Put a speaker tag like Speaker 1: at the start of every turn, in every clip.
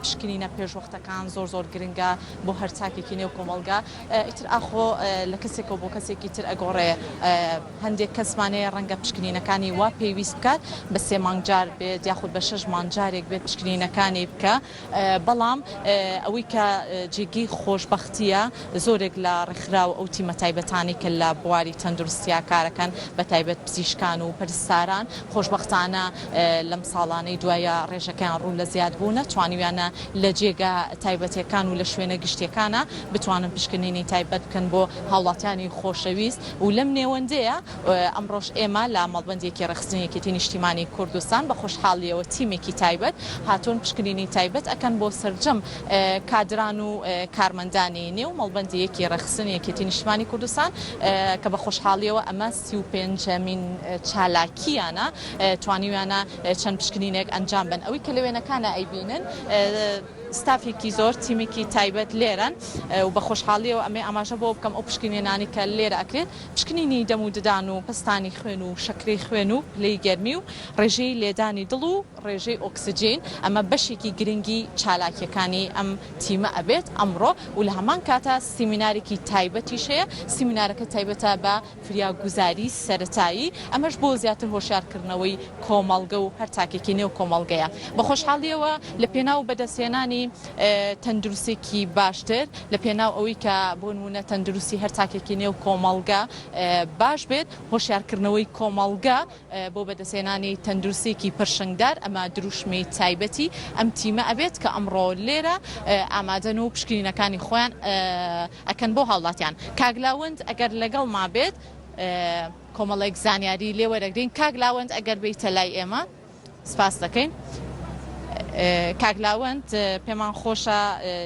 Speaker 1: پشکنینە پێشوەختەکان زۆر زۆر گرنگە بۆ هەر تاکێکی نێو کۆمەڵگا ئیتر ئاخۆ لە کەسێکەوە بۆ کەسێکی تر ئەگۆڕێ هەندێک کەسمان هەیە ڕەنگە پشکنینەکانی وا پێویست بکات بە سێ مانگ جار بێت یاخود بە شەش مانگ جارێک بێت پشکنینەکانی بکە بەڵام ئەوەی کە جێگەی خۆشبەختییە زۆرێک لە ڕێکخراو ئەو تیمە تایبەتانەی کە لە بواری تەندروستیا کارەکەن بە تایبەت پزیشکان و پەرستاران خۆشبەختانە لەم ساڵانەی دوایە ڕێژەکەیان ڕوو لە زیادبوونە توانیویانە لە جێگا تایبەتەکان و لە شوێنە گشتیەکانا بتوانن پشکنینی تایبەت بکەن بۆ هاوڵاتیانی خۆشەویست و لەم نێوەندەیە ئەمڕۆش ئێمە لە مەڵبەندێکی ڕێکخستنی یەکێتی نیشتیمانی کوردستان بە خۆشحاڵیەوە تیمێکی تایبەت هاتوون پشکنینی تایبەت ئەکەن بۆ سەرجەم کادران و کارمەندانی نێو مەڵبەندی یەکی ڕێکخستنی یەکێتی نیشتمانی کوردستان کە بە خۆشحاڵیەوە ئەمە 35مین چالاکییانە توانیویانە چەند پشکنینێک ئەنجام بەن ئەوەی کە لە وێنەکانە ئەیبینن ستافێکی زۆر تیمێکی تایبەت لێرەن و بە خۆشحاڵیەوە ئەمەی ئاماژە بۆ بکەم ئەو پشکنینانەی کە لێرە ئەکرێت پشکنینی دەم و ددان و پەستانی خوێن و شەکرەی خوێن و پلەی گەرمی و ڕێژەی لێدانی دڵ و ڕێژەی ئۆکسجین، ئەمە بەشێکی گرنگی چالاکیەکانی ئەم تیمە ئەبێت ئەمڕۆ و لە هەمان کاتا سیمینارێکی تایبەتیش هەیە، سیمینارەکە تایبەتە بە فریاگوزاری سەرەتایی، ئەمەش بۆ زیاتر هۆشیارکردنەوەی کۆمەڵگە و هەر تاکێکی نێو کۆمەڵگەیە. بە خۆشحاڵیەوە لە پێناو بەدەستهێنانی تەندروستێکی باشتر، لە پێناو ئەوەی کە بۆ نموونە تەندروستی هەر تاکێکی نێو کۆمەڵگە باش بێت، هۆشیارکردنەوەی کۆمەڵگە بۆ بەدەستهێنانی تەندروستییەکی پرشنگدار، ئەمە دروشمی تایبەتی ئەم تیمە ئەبێت کە ئەمڕۆ لێرە ئامادەن و پشکنینەکانی خۆیان ئەکەن بۆ هاوڵاتیان. کاک لاوەند ئەگەر لەگەڵما بێت کۆمەڵێک زانیاری لێ وەرەگرین. کاک لاوەند ئەگەر بێیتە لای ئێمە سپاست دەکەین. کاک لاوەند پێمان خۆشە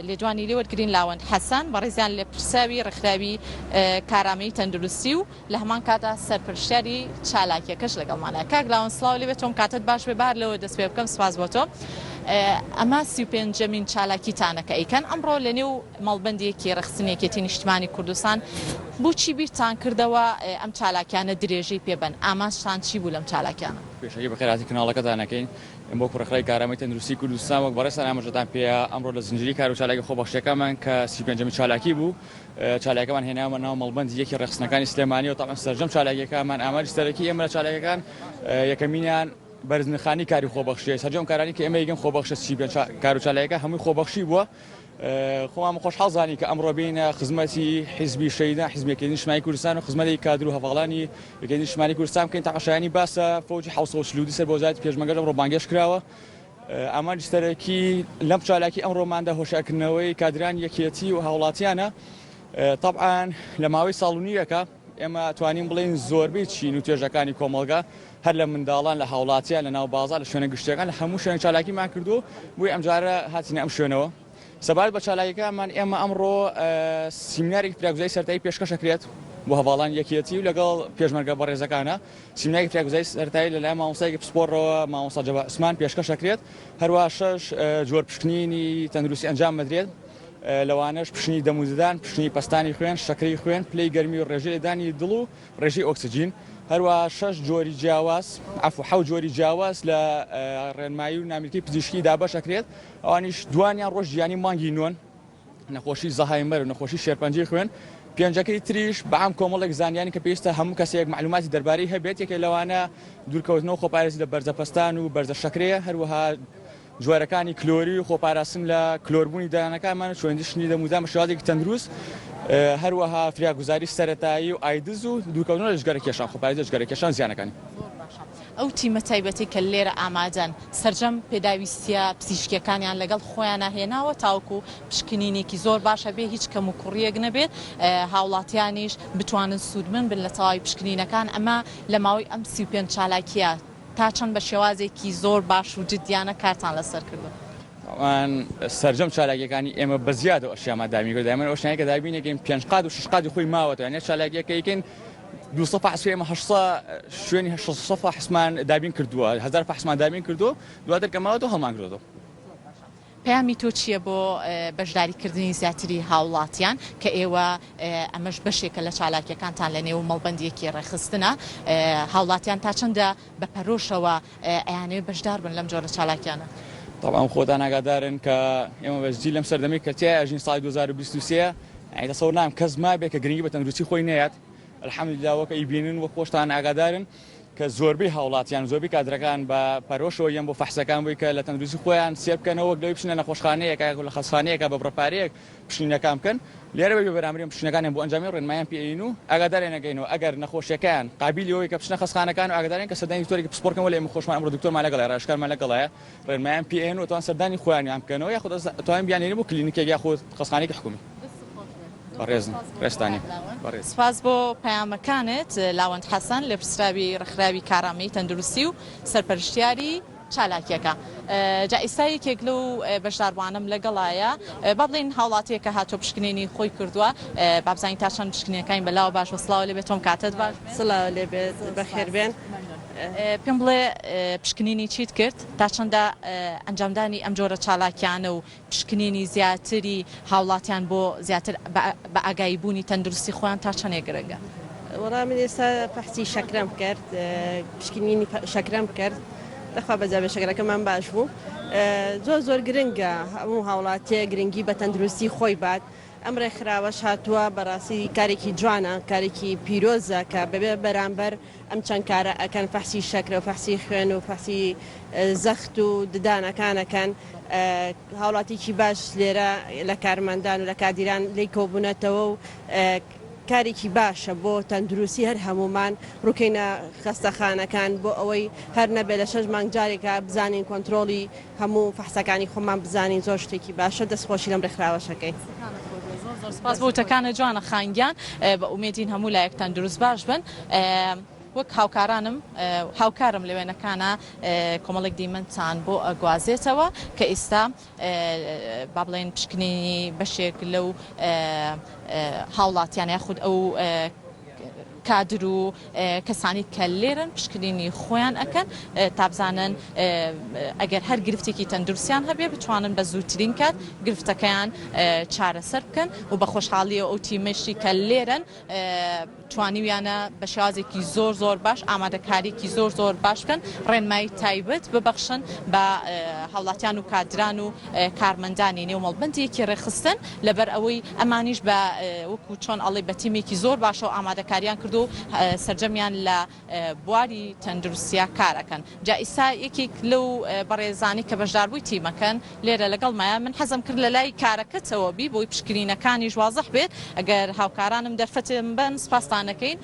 Speaker 1: لێدوانی لێ وەرگرین. لاوەند حەسەن بەڕێزیان لێپرسراوی ڕێکخراوی کارامەیی تەندروستی و لە هەمان کاتدا سەرپەرشتیاری چالاکیەکەش لەگەڵمانە. کاک لاوەند سڵاو لێبێت تۆم کاتت باش بێ با هەر لەوە دەست پێ بکەم سپاس بۆ تۆ. ئەمە 35مین چالاکیتانە کە ئەیکەن ئەمڕۆ لە نێو مەڵبەندێکی ڕێکخستنی یەکێتی نیشتمانی کوردستان بۆچی بیرتان کردەوە ئەم چالاکیانە درێژەی پێ بەن ئامانجتان چی بوو لەم چالاکیانە؟
Speaker 2: پێشەکی بەخێرهاتی کەناڵەکەتان ئەکەین. ئێمە وەکو ڕێکخراوی کارامەی تەندروستی کوردستان وەک بەڕێزتان ئاماژەتان پێیە ئەمڕۆ لە زنجیرەی کارو چالاکی خۆبەخشیەکانمان کە 35مین چالاکی بوو چالاکیەکەمان هێناوە ناو مەڵبەندی یەکی ڕێکخستنەکانی سلێمانی و تەبعەن سەرجەم چالاکیەکانمان ئامانجی سەرەکی ئێمە لە چالاکیەکان یەکەمینیان بەرزنرخانی کاری خۆبەخشیە سەرجەم کارانی کە ئێمە یگەن خۆبەخشە 35 کار و چالاکیەکە هەمووی خۆبەخشی بووە خۆمان خۆشحاڵ زانی کە ئەمڕۆ بینە خزمەتی حیزبی شەیدان حیزبی یەکێتی نیشتمانی کوردستان و خزمەتی کادر و هەڤاڵانی یەکێتی نیشتمانی کوردستان بکەین تا شایانی باسە فەوجی 742 سەر بە وەزارەتی پێشمەرگەش ئەمڕۆ بانگهێشت کراوە ئامانجی سەرەکی لەم چالاکی ئەمڕۆماندا هۆشیارکردنەوەی کادرانی یەکێتی و هاوڵاتیانە تەبعەن لە ماوەی ساڵ و نیوێکە ئێمە توانین بڵێین زۆربەی چین و توێژەکانی کۆمەڵگا هەر لە منداڵان لە هاوڵاتیان لە ناو بازاڕ لە شوێنە گشتیەکان لە هەموو شوێنێک چالاکیمان کردووە بۆیە ئەمجارە هاتینە ئەم شوێنەوە سەبارەت بە چالاکیەکانمان ئێمە ئەمڕۆ سیمینارێکی فریاگوزاری سەرەتایی پێشکەش ئەکرێت بۆ هەڤاڵان یەکێتی و لەگەڵ پێشمەرگە بەڕێزەکانە سیمینارێکی فریاگوزاری سەرەتایی لەلایەن مامۆستایەکی پسپۆڕەوە مامۆستا جەبار عوسمان پێشکەش ئەکرێت هەروەها شەش جۆر پشکنینی تەندروستی ئەنجام ئەدرێت لەوانەش پشکنینی دەم و ددان پشکنینی پەستانی خوێن شەکرەی خوێن پلەی گەرمی و ڕێژەی لێدانی دڵ و ڕێژەی ئۆکسجین هەروەها شەش جۆری جیاواز عەفو حەوت جۆری جیاواز لە ڕێنمایی و نامیلکەی پزیشکی دابەش ئەکرێت ئەوانیش دوانیان ڕۆژ جیهانی مانگی نۆن نەخۆشی زەهایمەر و نەخۆشی شێرپەنجەی خوێن، پێنجەکەی تریش بەعام کۆمەڵێک زانیاری کە پێویستە هەموو کەسێک مەعلوماتی دەربارەی هەبێت، یەکێک لەوانە دوورکەوتنەوە و خۆپارێزی لە بەرزەپەستان و بەرزە شەکرەیە، هەروەها جۆرەکانی کلۆری و خۆپاراستن لە کلۆربوونی ددانەکانمان و چۆنیەتی شتنی دەمودان بە شێوازێکی تەندروست، هەروەها فریاگوزاری سەرەتایی و ئایدز و دوورکەوتنەوە لە جگەرەکێشان، خۆپارێزی لە جگەرەکێشان زیانەکانی.
Speaker 1: زۆر باشە ئەو تیمە تایبەتەی کە لێرە ئامادەن سەرجەم پێداویستییە پزیشکییەکانیان لەگەڵ خۆیانا هێناوە تاوەکو پشکنینێکی زۆر باش هەبێ هیچ کەموکوڕییەک نەبێت هاوڵاتیانیش بتوانن سوودمەند بن لە تەواوی پشکنینەکان ئەمە لە ماوەی ئەم 35 چالاکییە تا چەند بە شێوازێکی زۆر باش و جدیانە کارتان لەسەر کردووە؟
Speaker 2: تاوان سەرجەم چالاکیەکانی ئێمە بە زیادەوە ئەشیامان دابین کردوە دایمەن ئەو شتانەی کە دابین ئەکەین پێنج قات و شەش قاتی خۆی ماوەتەوە یانی چالاکیەکە ئەیکەین 200 فەحس ئێمە 800 شوێنی 600 فەحسمان دابین کردووە 1000 فەحسمان دابین کردووە دواتر کە ماوەتەوە هەڵمان کردوەتەوە.
Speaker 1: پەیامی تۆ چییە بۆ بەشداریکردنی زیاتری هاوڵاتیان کە ئێوە ئەمەش بەشێکە لە چالاکیەکانتان لە نێو مەڵبەندیەکی ڕێکخستنە هاوڵاتیان تا چەندە بە پەرۆشەوە ئەیانەوێت بەشدار بن لەم جۆرە چالاکیانە؟
Speaker 2: تەبعەن خۆتان ئاگادارن کە ئێمە بە جدی لەم سەردەمەی کە تیایا ئەژین ساڵی 2023 یانی تەسەور ناکەم کەس مابێ کە گرنگی بە تەندروستی خۆی نەیات الحمدللە وەک ئەیبینن وەک خۆشتان ئاگادارن کە زۆربەی هاوڵاتیان زۆربەی کادرەکان بە پەرۆشەوە یەن بۆ فەحسەکان بۆی کە لە تەندروستی خۆیان سێر بکەنەوە وەک لەوەی بچنە نەخۆشخانەیەک یاخود لە خەستخانەیەکا بە بڕە پارەیەک پشکنینەکان بکەن لێرە بە بێبەرامبەری پشکنینەکانیان بۆ ئەنجامی ڕێنماییان پێ ئەین و ئاگاداریان ئەکەینەوە ئەگەر نەخۆشیەکەیان قابیلی ئەوەی کە بچنە خەستخانەکان و ئاگاداریان کە سەردانی دکتۆرێکی پسپۆڕ بکەن وەلێ ئێمە خۆشمان ئەمڕۆ دکتۆرمان لەگەڵایە ڕاوێژکارمان لەگەڵایە ڕێنماییان پێ ئەین و ئەتوان سەردانی خۆیانیان بکەنەوە یاخود ئەتوانین بیاننێرین بۆ کلینیکێک یاخود خەستخانەیەکی حکومی. بەڕێزن ڕێزتانی بەڕێز.
Speaker 1: سوپاس بۆ پەیامەکانت لاوەند حەسەن، لێپرسراوی ڕێکخراوی کارامەیی تەندروستی و سەرپەرشتیاری چالاکیەکە. جا ئیستا یەکێک لەو بەشداربوانەم لەگەڵایە، با بڵێین هاوڵاتیەکە هاتووە پشکنینی خۆی کردووە، با بزانین تا چەند پشکنینەکانی بەلاوە باش بووە. سڵاو لێبێت تۆم کاتت باش بێت.
Speaker 3: سڵاو لێبێت بەخێربێن.
Speaker 1: پێم بڵێ پشکنینی چیت کرد؟ تا چەندە ئەنجامدانی ئەم جۆرە چالاکیانە و پشکنینی زیاتری هاوڵاتیان بۆ زیاتر بە ئاگایی بوونی تەندروستی خۆیان تا چەندێک گرنگە؟
Speaker 3: وەڵا من ئێستا فەحسی شەکرەم کرد پشکنینی شەکرەم کرد دەخوا بەجابێ شەکرەکەمان باش بوو زۆر زۆر گرنگە هەموو هاوڵاتیە گرنگی بە تەندروستی خۆی بات ئەم ڕێکخراوەش هاتووە بەڕاستی کارێکی جوانە کارێکی پیرۆزە کە بەبێ بەرامبەر ئەم چەند کارە ئەکەن فەحسی شەکرە و فەحسی خوێن و فەحسی زەخت و ددانەکان ئەکەن هاوڵاتیکی باش لێرە لە کارمەندان و لە کادیران لێی کۆبوونەتەوە و کارێکی باشە بۆ تەندروستی هەر هەمومان ڕووکەینە خەستەخانەکان بۆ ئەوەی هەر نەبێ لە شەش مانگ جارێکا بزانین کۆنترۆڵی هەموو فەحسەکانی خۆمان بزانین زۆر شتێکی باشە دەست خۆشی لەم ڕێکخراوەش ئەکەین.
Speaker 1: دەستەکانت خۆش بێت زۆر زۆر سوپاس بۆ وتەکانت جوانە خان گیان بە ئومێدین هەموو لایەک تەندروست باش بن وەک هاوکارانم هاوکارم لە وێنەکانا کۆمەڵێک دیمەنتان بۆ ئەگوازێتەوە کە ئیستا با بڵێین پشکنینی بەشێک لەو هاوڵاتیان یاخود ئەو کادر و کەسانی کە لێرەن پشکنینی خۆیان ئەکەن تا بزانن ئەگەر هەر گرفتێکی تەندروستیان هەبێ بتوانن بە زووترین کات گرفتەکەیان چارەسەر بکەن و بە خۆشحاڵیەوە ئەو تیمەشی کە لێرەن توانیویانە بە شێوازێکی زۆر زۆر باش ئامادەکاریکی زۆر زۆر باش بکەن ڕێنمایی تایبەت ببەخشن بە هاوڵاتیان و کادران و کارمەندانی نێو مەڵبەندێکی ڕێکخستن لەبەر ئەوەی ئەمانیش بە وەکو چۆن ئەڵێی بە تیمێکی زۆر باشەوە ئامادەکاریان کردووە و سەرجەمیان لە بواری تەندروستیا کار ئەکەن جا ئیستا یەکێک لەو بەڕێزانی کە بەشداربووی تیمەکەن لێرە لەگەڵمایە من حەزم کرد لە لای کارەکەتەوە بی بۆی پشکنینەکانیش وازح بێت ئەگەر هاوکارانم دەرفەتم بەن سپاستان ئەکەین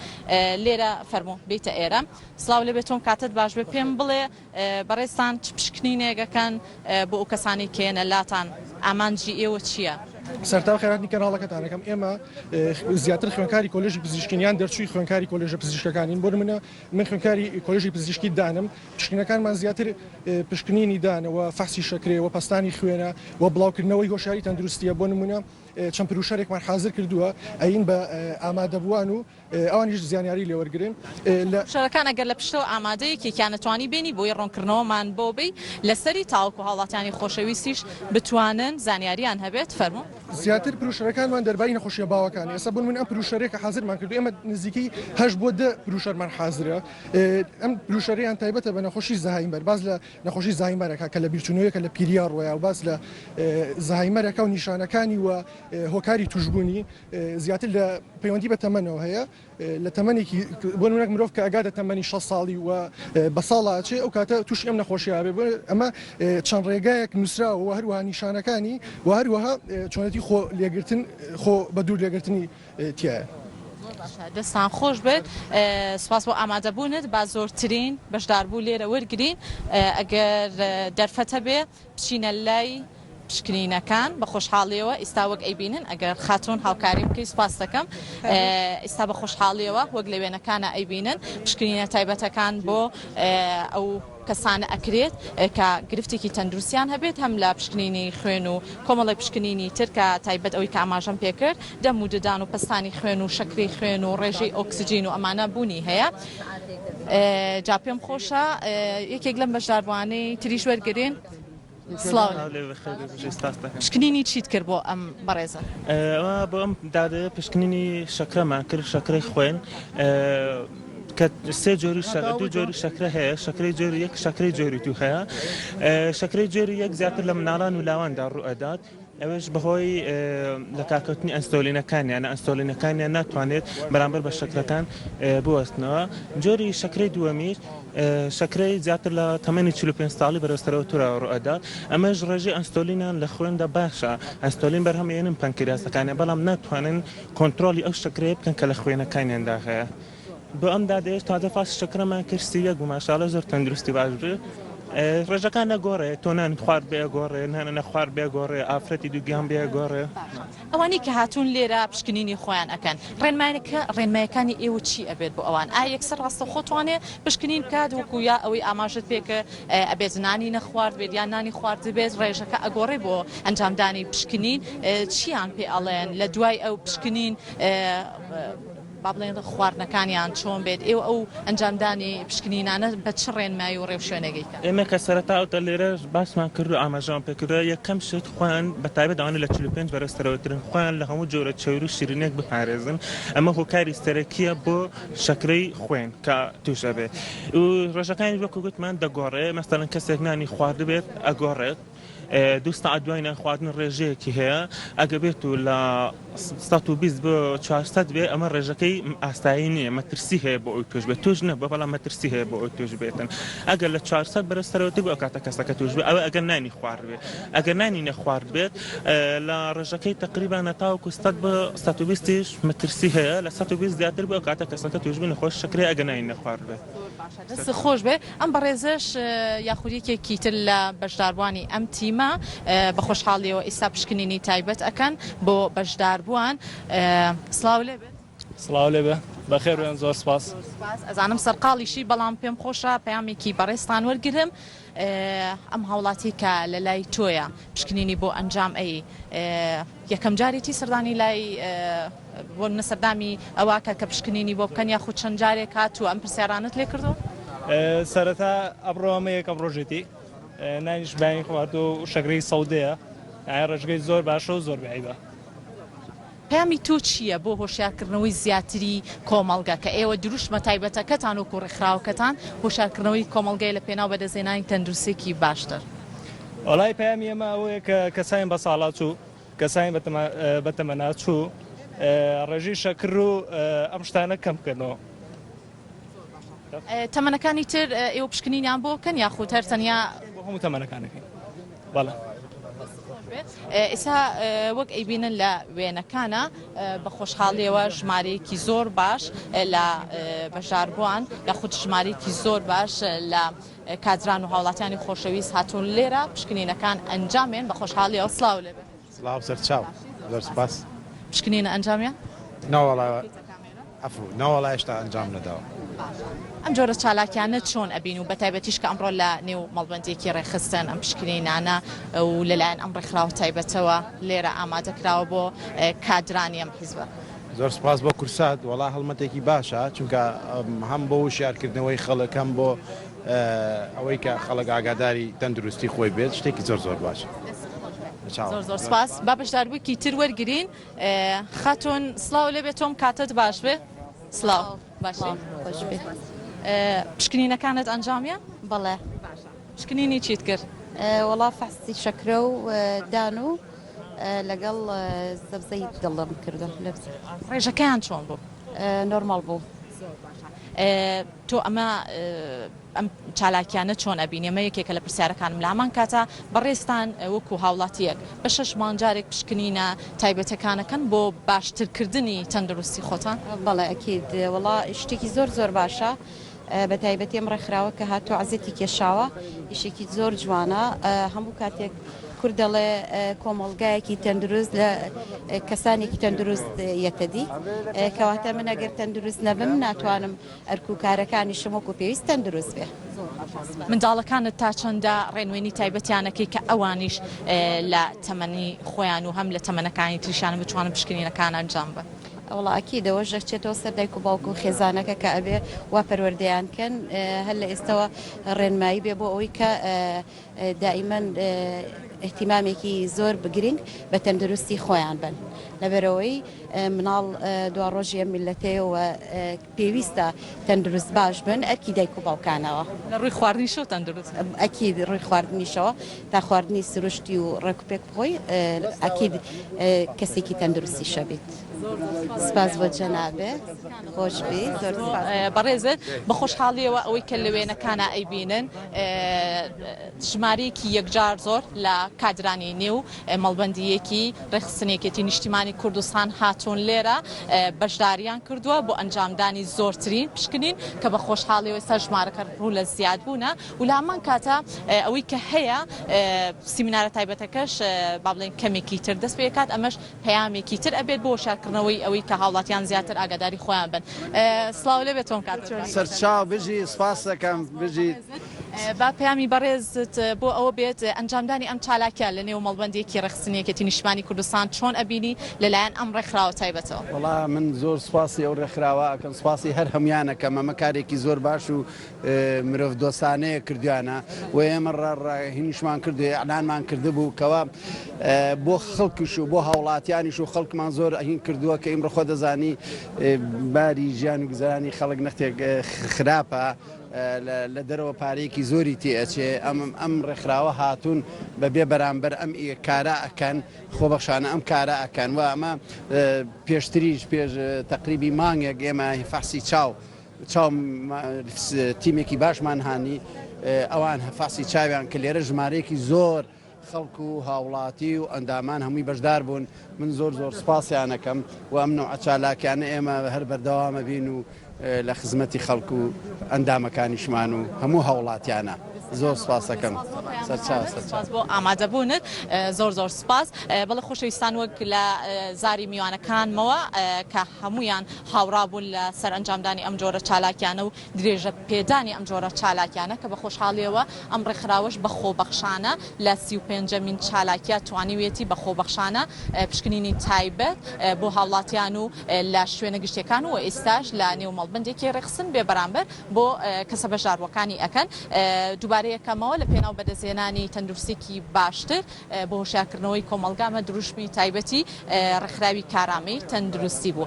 Speaker 1: لێرە فەرموو بیتە ئێرە سڵاو لێبێت تۆم کاتت باش بێ پێم بڵێ بەڕێزتان چ پشکنینێک ئەکەن بۆ ئەو کەسانەی کە یەنە لاتان ئامانجی ئێوە چییە؟
Speaker 4: سەرەتا بەخێرهاتنی کەناڵەکەتان ئەکەم ئێمە زیاتر خوێندکاری کۆلێژی پزیشکین یان دەرچووی خوێندکاری کۆلێژە پزیشکەکانین بۆ نمونە من خوێندکاری کۆلێژی پزیشکی دانم پشکنینەکانمان زیاتر پشکنینی دانە و فەحسی شەکرەیە و پەستانی خوێنە و بڵاوکردنەوەی هۆشیاری تەندروستیە بۆ نمونە چەند پروشەرێکمان حازر کردووە ئەین بە ئامادەبووان و ئەوانیش زیانیاری لێ وەرگرن
Speaker 1: لە. شەرەکان ئەگەر لە پشتەوە ئامادە یەکێکیان ئەتوانی بێنی بۆی ڕۆنکردنەوەمان بۆ بەی لەسەری تاوەکو هاوڵاتیانی خۆشەویستیش بتوانن زانیاریان هەبێت فەرموو.
Speaker 4: زیاتر پروشەرەکانمان دەرباری نەخۆشیە باوەکان ئێستا بۆ نمونە ئەم پروشەرەی کە حازرمان کردوە ئێمە نزیکەی هەشت بۆ دە پروشەرمان حازرە ئەم پروشەرەیان تایبەتە بە نەخۆشی زەهایمەر باس لە نەخۆشی زەهایمەرەکە کە لە بیرچونەوەیەکە لە پیریا ڕۆیا و باس لە زەهایمەرەکە و نیشانەکانی و هۆکاری توشبوونی زیاتر لە پەیوەندی بە تەمەنەوە هەیە لە تەمەنێکی بۆ نمونە مرۆڤ کە ئەگاتە تەمەنی 60 ساڵی و بە ساڵا ئەچێ ئەو کاتە تووشی ئەم نەخۆشیە ئەبێ بۆ ئەمە چەند ڕێگایەک نووسراوە و هەروەها نیشانەکانی و هەروەها چۆنێتی خۆ لێگرتن خۆ بە دوور لێگرتنی تایە.
Speaker 1: زۆر باشە دەستان خۆش بێت سوپاس بۆ ئامادەبوونت با زۆرترین بەشداربوو لێرە وەرگرین ئەگەر دەرفەت هەبێ بچینە لای پشکنینەکان بە خۆشحاڵیەوە ئیستا وەک ئەیبینن ئەگەر خاتوون هاوکاریم بکەی سوپاست دەکەم ئیستا بە خۆشحاڵیەوە وەک لە وێنەکانە ئەیبینن پشکنینە تایبەتەکان بۆ ئەو کەسانە ئەکرێت کە گرفتێکی تەندروستیان هەبێت هەم لە پشکنینی خوێن و کۆمەڵی پشکنینی تر کە تایبەت ئەوەی کە ئاماژەم پێکرد دەم و ددان و پەستانی خوێن و شەکرەی خوێن و ڕێژەی ئۆکسجین و ئەمانە بوونی هەیە. جا پێم خۆشە یەکێک لەم بەشداربووانەی تریش وەرگرین. سڵاو پشکنینی چیت کرد بۆ ئەم بەڕێزە؟
Speaker 5: ئەوە بۆ ئەم دادەیە پشکنینی شەکرەمان کرد، شەکرەی خوێن. کە سێ جۆری دوو جۆری شەکرە هەیە، شەکرەی جۆری یەک، شەکرەی جۆری دوو هەیە. شەکرەی جۆری یەک زیاتر لە مناڵان و لاواندا ڕووئەدات، ئەوەش بەهۆی لەکارکەوتنی ئەنسۆلینەکانیانە، ئەنسۆلینەکانیان ناتوانێت بەرامبەر بە شەکرەکان بوەستنەوە. جۆری شەکرەی دووەمیش شەکرەی زیاتر لە تەمەنی 45 ساڵی بەرەو سەرەوەترە ڕووئەدات، ئەمەش ڕێژەی ئەنسۆلینیان لە خوێندا باشە، ئەنسۆلین بەرهەم ئەهێنن پەنکریاسەکانیان، بەڵام ناتوانن کۆنترۆڵی ئەو شەکرەیە بکەن کە لە خوێنەکانیاندا هەیە. بۆ ئەم دادەیەش تازە فاسی شەکرەمان کرد 31 بوو ماشاءاللە زۆر تەندروستی باش بوو. ڕێژەکان نەگۆڕێ تۆ نانت خوارد بێ گۆڕێ نانە نەخوارد بێ گۆڕێ ئافرەتی دووگیان بێ گۆڕێ.
Speaker 1: ئەوانەی کە هاتوون لێرە پشکنینی خۆیان ئەکەن ڕێنمایەکە ڕێنمایەکانی ئێوە چی ئەبێت بۆ ئەوان ئایا یەکسەر ڕاستەوخۆ توانێ پشکنین بکات وەکو یا ئەوەی ئاماژەت پێ کرد ئەبێت نانی نەخوارد بێت یان نانی خواردبێت ڕێژەکە ئەگۆڕێ بۆ ئەنجامدانی پشکنین چیان پێ ئەڵێن لە دوای ئەو پشکنین با بڵێن خواردنەکانیان چۆن بێت ئێوە ئەو ئەنجامدانی پشکنینانە بە چ ڕێنمایی و ڕێوشوێنێک ئەیکەن؟
Speaker 5: ئێمە کە سەرەتا ئەوتە لێرە باسمان کرد و ئاماژەمان پێ کردووە یەکەم شت خۆیان بە تایبەت ئەوانەی لە 45 بەرەو سەرەوەترن خۆیان لە هەموو جۆرە چەوری و شیرینیەک بپارێزن ئەمە هۆکاری سەرەکیە بۆ شەکرەی خوێن کە توش ئەبێت و ڕێژەکانیش وەکو گوتمان دەگۆڕێ مەسەلەن کەسێک نانی خواردبێت ئەگۆڕێت دوو سەعات دوای نان خواردن ڕێژەیەکی هەیە ئەگە بێت و لە 120 بۆ 400 بێ ئەمە ڕێژەکەی ئاسایی نییە مەترسی هەیە بۆ ئەوی توش بێت توش نەبووە بەڵام مەترسی هەیە بۆ ئەوی توش بێتن ئەگەر لە 400 بەرە سەرەوەتر بوو ئەو کاتە کەسەکە توش بێت ئەوە ئەگەر نانی خوارد بێت ئەگەر نانی نەخوارد بێت لە ڕێژەکەی تقریبا تاوەکو 100 بۆ 120 یش مەترسی هەیە لە 120 زیاتر بوو ئەو کاتە کەسەکە توش بوو نەخۆش شەکرەیە ئەگەر نانی نەخوارد بێت.
Speaker 1: دەستت خۆش بێ. ئەم بەڕێزەش یاخود یەکێکی تر لە بەشداربووانی ئەم تیمە بە خۆشحاڵیەوە ئیستا پشکنینی تایبەت ئەکەن بۆ بەشداربووان. سڵاو لێ بێت.
Speaker 6: سڵاو لێ بێ. بەخێر بێن زۆر سپاس.
Speaker 1: زۆر سپاس. ئەزانم سەرقاڵیشی بەڵام پێم خۆشە پەیامێکی بەڕێزتان وەرگرم. ئەم هاوڵاتی کە لە لای تۆیە پشکنینی بۆ ئەنجام ئەی یەکەم جارێتی سەردانی لای بۆ نمونە سەردامی ئەوە کە کە پشکنینی بۆ بکەن یاخود چەند جارێک هاتووە ئەم پرسیارانەت لێ کردووە؟
Speaker 6: سەرەتا ئەمڕۆ ئەمە یەکەم ڕۆژێتی نانیش بەیانی خواردووە و شەکرەی سەودەیە یانی ڕێژەکەی زۆر باشە و زۆر بێ عەیبە.
Speaker 1: پەیامی تۆ چییە بۆ هۆشیارکردنەوەی زیاتری کۆمەڵگە کە ئێوە دروشمە تایبەتەکەتان وەکو ڕێکخراوەکەتان هۆشیارکردنەوەی کۆمەڵگەیە لە پێناو بەدەستهێنانی تەندروستییەکی باشتر؟
Speaker 6: وەڵای پەیامی ئێمە ئەوەیە کە کەسانی بەساڵاچوو کەسانی بەتەمەناچوو ڕێژەی شەکر و ئەم شتانە کەم بکەنەوە.
Speaker 1: تەمەنەکانی تر ئێوە پشکنینیان بۆ بکەن یاخود هەر تەنیا؟
Speaker 6: بۆ هەموو تەمەنەکانەکەین بەڵێ.
Speaker 1: ئێستا وەک ئەیبینن لە وێنەکانە بە خۆشحاڵیەوە ژمارەیەکی زۆر باش لە بەشداربووان یاخود ژمارەیەکی زۆر باش لە کادران و هاوڵاتیانی خۆشەویست هاتوون لێرە پشکنینەکان ئەنجامێن بە خۆشحاڵیەوە سڵاو لێبێ.
Speaker 7: سڵاو سەرچاو زۆر سوپاس.
Speaker 1: پشکنینە ئەنجامیا؟
Speaker 7: نەوەڵا عەفو نەوەڵا هێشتا ئەنجام نەداوە.
Speaker 1: باشە ئەم جۆرە چالاکیانە چۆن ئەبین و بەتایبەتیش کە ئەمڕۆ لە نێو مەڵبەندێکی ڕێکخستن ئەم پشکنینانە و لەلایەن ئەم ڕێکخراوە تایبەتەوە لێرە ئامادە کراوە بۆ کادرانی ئەم حیزبە؟
Speaker 7: زۆر سوپاس بۆ کورسات وەڵا هەڵمەتێکی باشە چونکە هەم بۆ وشیارکردنەوەی خەڵک هەم بۆ ئەوەی کە خەڵک ئاگاداری تەندروستی خۆی بێت شتێکی زۆر زۆر باشە.
Speaker 1: زۆر زۆر سپاس با بەشداربوویکی تر وەرگین خاتون سڵاو لێ بێت تۆم کاتت باش بێ سڵاو باشی پشکنینەکانت ئەنجامیان
Speaker 8: بەڵێ
Speaker 1: پشکنینی چیت کرد
Speaker 8: وەڵا فەحسی شەکرە و دان و لەگەڵ زەبزەی دڵم کردو
Speaker 1: ڕێژەکەیان چۆن بوو
Speaker 8: نۆرماڵ بوو
Speaker 1: تۆ ئەمە ئەم چالاکیانە چۆن ئەبینی؟ ئەمە یەکێکە لە پرسیارەکانم لە هەمان کاتا بەڕێزتان وەکو هاوڵاتییەک بە شەش مانگ جارێک پشکنینە تایبەتەکان ئەکەن بۆ باشترکردنی تەندروستی خۆتان؟
Speaker 8: بەڵێ ئەکید وەڵا شتێکی زۆر زۆر باشە بە تایبەتی ئەم ڕێکخراوە کە هاتووە عەزێتی کێشاوە ئیشێکی زۆر جوانە هەموو کاتێک کورد دەڵێ کۆمەڵگایەکی تەندروست لە کەسانێکی تەندروست یەتەدی کەواتە من ئەگەر تەندروست نەبم ناتوانم ئەرک و کارەکانیشم وەکو پێویست تەندروست بێ.
Speaker 1: منداڵەکانت تا چەندە ڕێنوێنی تایبەتیان ئەکەی کە ئەوانیش لە تەمەنی خۆیان و هەم لە تەمەنەکانی تریشیان بتوانن پشکنینەکان ئەنجام بەن؟
Speaker 8: وەڵا ئەکید ئەوەش ئەچێتەوە سەر دایک و باوک و خێزانەکە کە ئەبێ وا پەروەردەیان کەن هەر لە ئێستەوە ڕێنمایی بێ بۆ ئەوەی کە دائیمەن. ئیهتیمامێکی زۆر گرنگ بە تەندروستی خۆیان بن لەبەرئەوەی مناڵ دواڕۆژی ئەم میللەتەیە و پێویستە تەندروست باش بن ئەرکی دایک و باوکانەوە.
Speaker 1: لە ڕووی خواردنیشەوە تەندروست بن.
Speaker 8: ئەکید ڕووی خواردنیشەوە تا خواردنی سروشتی و ڕێک و پێک بخۆی ئەکید کەسێکی تەندروستیشە بیت. سپاس بۆ جەنابێ خۆش بی زۆر سپاس.
Speaker 1: بەڕێزت بە خۆشحاڵیەوە ئەوەی کە لە وێنەکانا ئەیبینن ژمارەیەکی یەکجار زۆر لە کادرانی نێو مەڵبەندی یەکی ڕێکخستنی یەکێتی نیشتیمانی کوردستان هاتوون لێرە بەشداریان کردووە بۆ ئەنجامدانی زۆرترین پشکنین کە بە خۆشحاڵیەوە ئێستا ژمارەکە ڕوو لە زیادبوونە و لە هەمان کاتا ئەوەی کە هەیە سیمینارە تایبەتەکەش با بڵێین کەمێکی تر دەست پێکات ئەمەش پەیامێکی تر ئەبێت بۆ هۆشیارکردنەوەی ئەوەی کە هاوڵاتیان زیاتر ئاگاداری خۆیان بن. سڵاو لێ بێت تۆم کاک چۆنی؟
Speaker 9: سەرچاو بژی سپاست دەکەم بژیت.
Speaker 1: با پەیامی بەڕێزت بۆ ئەوە بێت ئەنجامدانی ئەم چالاکیە لە نێو مەڵبەندێکی ڕێکخستنی یەکێتی نیشتمانی کوردستان چۆن ئەبینی لە لایەن ئەم ڕێکخراوە تایبەتەوە؟
Speaker 9: وەڵا من زۆر سوپاسی ئەو ڕێکخراوە ئەکەم سوپاسی هەر هەموویان ئەکەم ئەمە کارێکی زۆر باش و مرۆڤ دۆستانەیە کردویانە و ئێمە هینیشمان کرد و ئیعلانمان کردبوو کەوا بۆ خەڵکیش و بۆ هاوڵاتیانیش و خەڵکمان زۆر هین کردووە کە ئیمڕۆ خۆ دەزانی باری ژیان و گوزەرانی خەڵک نەختێک خراپە لە دەرەوە پارەیەکی زۆری تێ ئەچێ ئەم ئەم ڕێکخراوە هاتوون بە بێ بەرامبەر ئەم کارە ئەکەن خۆبەخشانە ئەم کارە ئەکەن و ئەمە پێشتریش پێش تەقریبی مانگێک ئێمە فەحسی چاو چاو تیمێکی باشمان هانی ئەوان فەحسی چاویان کە لێرە ژمارەیەکی زۆر خەڵک و هاوڵاتی و ئەندامان هەمووی بەشدار بوون من زۆر زۆر سپاسیانەکەم و ئەم نوعە چالاکیانە ئێمە هەر بەردەوامە بین و لە خزمەتی خەڵک و ئەندامەکانیشمان و هەموو هاوڵاتیانە زۆر سپاسەکەم سەرچاو سەرچاو
Speaker 1: سپاس بۆ ئامادەبوونت زۆر زۆر سپاس بەڵێ خۆشەویستان وەک لە زاری میوانەکانمەوە کە هەموویان هاوڕا بوون لە سەر ئەنجامدانی ئەم جۆرە چالاکیانە و درێژە پێدانی ئەم جۆرە چالاکیانە کە بە خۆشحاڵیەوە ئەم ڕێکخراوەش بە خۆبەخشانە لە 35مین چالاکیا توانیویەتی بە خۆبەخشانە پشکنینی تایبەت بۆ هاوڵاتیان و لە شوێنە گشتیەکان و ئێستاش لە نێو مەڵبەندێکی ڕێکخستن بێ بەرامبەر بۆ کەسە بەشداربووەکانی ئەکەن دووبارە یەکەمەوە لە پێناو بەدەستهێنانی تەندروستیەکی باشتر بۆ هۆشیارکردنەوەی کۆمەڵگا ئەمە دروشمی تایبەتی ڕێکخراوی کارامەی تەندروستی بوو.